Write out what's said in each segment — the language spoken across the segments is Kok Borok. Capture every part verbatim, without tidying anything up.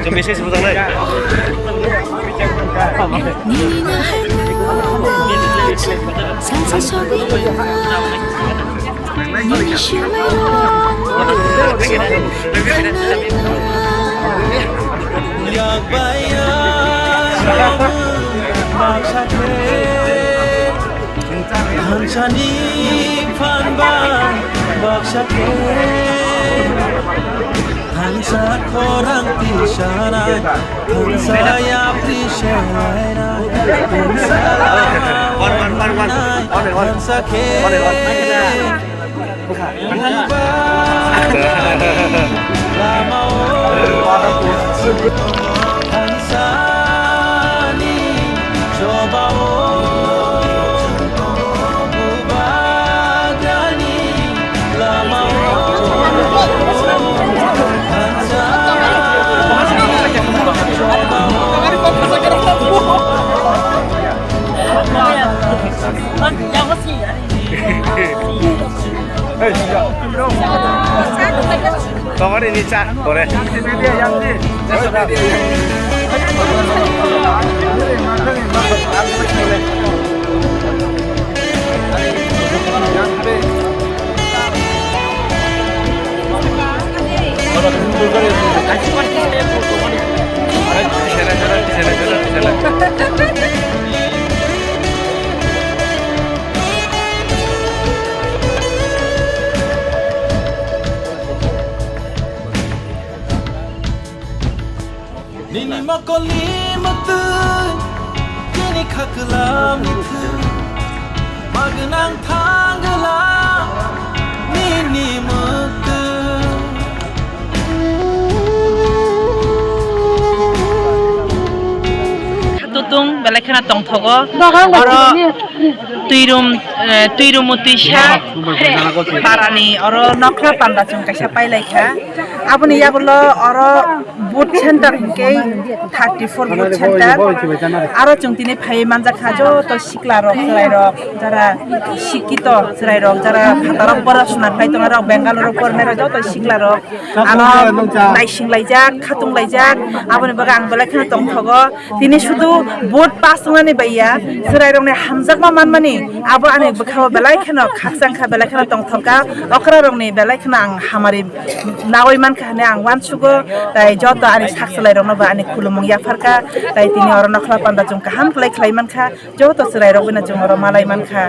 Message bujang nai. Nini na hai mo, salsa sobi. Nini shimai mo, Yak baya, baksa khe. Thansani phan ba baksa khe, thansa khorang tisanai, thansa yapri senai, thansa lama nai, thansa khe. Tomar ini cah, boleh. Nini mokoli mutu, nini khaklam mutu, magnang thangla nini mutu. Tutung belai kheno tongthogo. Oro tuirum, eh, tuirumu tuisa parani oro nokra panda chwng kaisa pailaikha. Aboni yagulo oro boot center hinkhe thirty four boot center. Aro chwng tini phaiwi manjakha joto sikla rok, chwrai rok, jara sikito chwrai rok, jara phatarok porasuna khlai tongnai rok, Bangalore o pornai rok, joto sikla rok. Ano naising laijak, khatung laijak, aboni bagwi ang belai kheno tongthogo. Tini sudu boot pass wngnani baiya, chwrairokni hamjakma manmani, abo ani bwkhao belai kheno khakchangkha, belai kheno tongthokha. Okrarokni belai kheno ang hamari nawi mankha hwnwi ang uansugo. Tai joto ani sak chwlairokno bo ani khulumung yapharkha. Tai tini oro nokhla panda chwng kaham khlai khlai mankha. Joto chwrairok bino chwng oro malai mankha,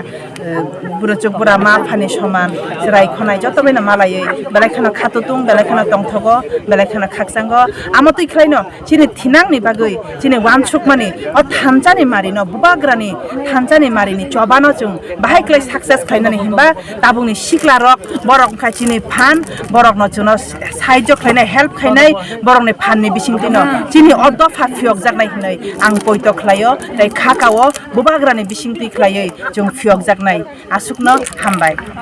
eh, bwrwchuk bwra ma phani soman chwrai khonai joto bino malaiwi belai kheno khatutung, belai kheno tongthogo, belai kheno khakchango. Amo twi khlaino chini thinangni bagwi chini uansukmani o thansani marino, bubagrani thansani marini chobano chwng bahai khlai success khlainani hinba tabukni siklarok borok wngkha chini phan, borokno chwngno sahajyo khlainai, help khainai, borokni phanni bisingtwino chini o dopha phiyokjaknai hinwi ang poito khlaio, tei khakao bubagrani bisingtwi khlaiwi chwng phiyokjaknai. Aswkno hambai.